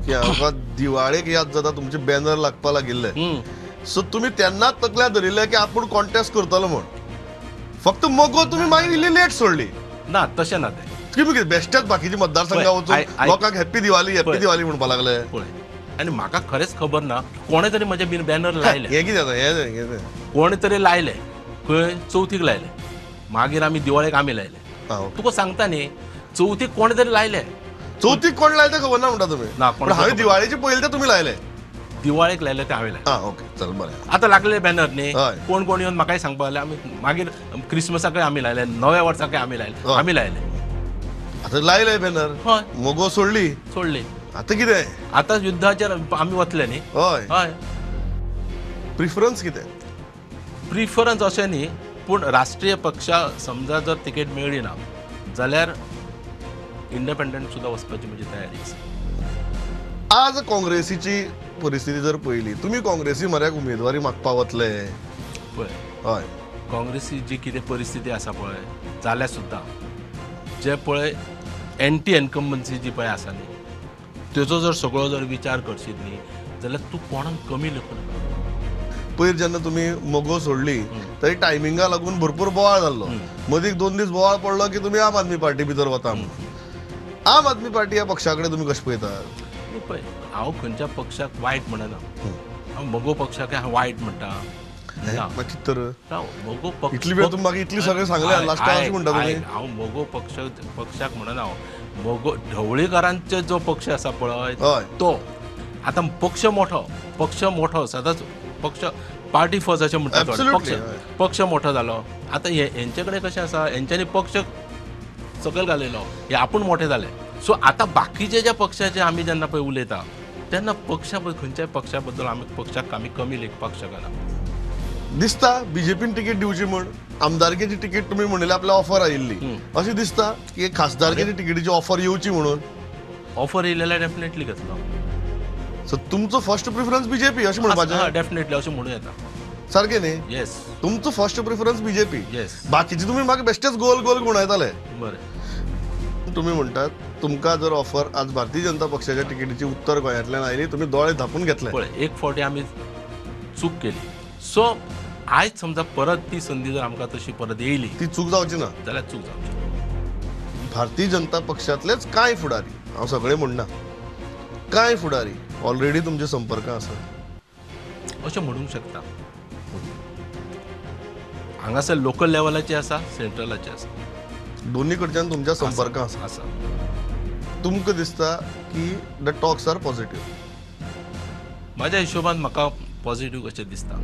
की हांव दिवाळेक याद जाता तुमचे बॅनर लागपा लागिल्ले. सो तुमी तेन्नाच तकल्या धरिल्ले की आपूण कॉन्टेस्ट करतलो म्हूण. फक्त मगो तुमी मागीर इल्ली लेट सोडली. ना तशें ना तें. तुमी कितें बेश्टेच बाकीचे मतदारसंघा वचून लोकांक हॅप्पी दिवाळी हॅप्पी दिवाळी म्हणपाक लागले. पळय, आनी म्हाका खरेंच खबर ना कोणे तरी म्हजे बीन बॅनर लायले. हें कितें जाता, हें कोणे तरी लायले खंय चवथीक लायले, मागीर आमी दिवाळेक आमी लायले. तुका सांगता न्ही, चवथीक कोणे तरी लायले. चवथीक कोण लायले खबर ना म्हणटा तुमी? ना, पण हांवें दिवाळेचे पयले ते तुमी लायले. दिवाळेक लायले ते हांवें लायले. आं ओके, चल बरें. आतां लागले बॅनर न्ही, कोण कोण येवन म्हाकाय सांगपाक लागले. आमी मागीर क्रिसमसाकय आमी लायले, नव्या वर्साकय आमी लायले, आमी लायले. आतां लायले बॅनर, मगो सोडली सोडली. आतां कितें? आतां युद्धाचेर आमी वतले न्ही. हय हय. प्रिफरन्स कितें? प्रिफरन्स अशें न्ही, पूण राष्ट्रीय पक्षा समजा जर तिकेट मेळ्ळी ना जाल्यार इंडिपेंडंट सुद्दां वचपाची म्हजी तयारी आसा. आज काँग्रेसीची परिस्थिती जर पळयली, तुमी काँग्रेसी म्हऱ्याक उमेदवारी मागपाक वतले? पळय, हय, काँग्रेसी जी कितें परिस्थिती आसा पळय जाल्यार सुद्दां जे पळय एंटी इन्कम्बन्सी जी पळय आसा न्ही, तेजो जर सगळो जर विचार करशीत न्ही जाल्यार तूं कोणाक कमी लेखूं नाका. पयर जेन्ना तुमी मगो सोडली तरी टायमिंगा लागून भरपूर बोवाळ जाल्लो. मदीं 2 दीस बोवाळ पडलो की तुमी आम आदमी पार्टी भितर वता म्हणून. आम आदमी पार्टी ह्या पक्षा कडेन तुमी कशें पळयतात? पळय, हांव खंयच्या पक्षाक वायट म्हणना. हांव मगो पक्षाक हांव वायट म्हणटा. मागीर तर मगो पक्ष इतली वेळ तुमी म्हाका इतली सगळें सांगलें, लास्टाक अशें म्हणटा तुमी? हांव मगो पक्षाक म्हणना. हांव मगो ढवळीकारांचे जो पक्ष आसा पळय तो आतां पक्ष मोठो, पक्ष मोठो सदांच पक्ष पार्टी फर्स्ट अशें म्हणटा. पक्ष पक्ष मोठो जालो. आतां हेंचे कडेन कशें आसा, हेंच्यांनी पक्ष सकयल घालयलो, हे आपूण मोठे जाले. सो आतां बाकीचे ज्या पक्षाचे आमी जेन्ना पळय उलयता तेन्ना पक्षा खंयच्याय पक्षा बद्दल आमी पक्षाक आमी कमी लेखपाक शकना. दिसता बीजेपीन तिकीट दिवची म्हूण आमदारकेची तिकीट तुमी म्हणिल्ले आपल्या ऑफर आयिल्ली, अशें दिसता की खासदारकेची तिकेटीची ऑफर येवची म्हणून? ऑफर येयली जाल्यार डेफिनेटली घेतलो. सो तुमचो फर्स्ट प्रिफरन्स बीजेपी अशें म्हणपाचें? डेफिनेटली अशें म्हणूं येता. सारकें न्ही? येस, तुमचो फर्स्ट प्रिफरन्स बीजेपी. येस. बाकीचे तुमी म्हाका बेश्टेच गोल गोल गुणायताले. बरें, तुमी म्हणटात तुमकां जर ऑफर आज भारतीय जनता पक्षाच्या तिकेटीची उत्तर गोंयांतल्यान आयली, तुमी दोळे धांपून घेतले. पळय, एक फावटी आमी चूक केली. सो आयज समजा परत ती संदी जर आमकां तशी परत येयली, ती चूक जावची ना जाल्यार चूक जावची. भारतीय जनता पक्षांतलेच कांय फुडारी, हांव सगळे म्हणना, कांय फुडारी ऑलरेडी तुमच्या संपर्कांत आसा अशें म्हणूंक शकता. हांगासर लोकल लेवलाचे आसा, सेंट्रलाचे आसा, दोन्ही कडच्यान तुमच्या संपर्कांत आसा. आसा. तुमकां दिसता की the talks R positive? म्हाज्या हिशोबान म्हाका पॉझिटिव्ह कशें दिसता.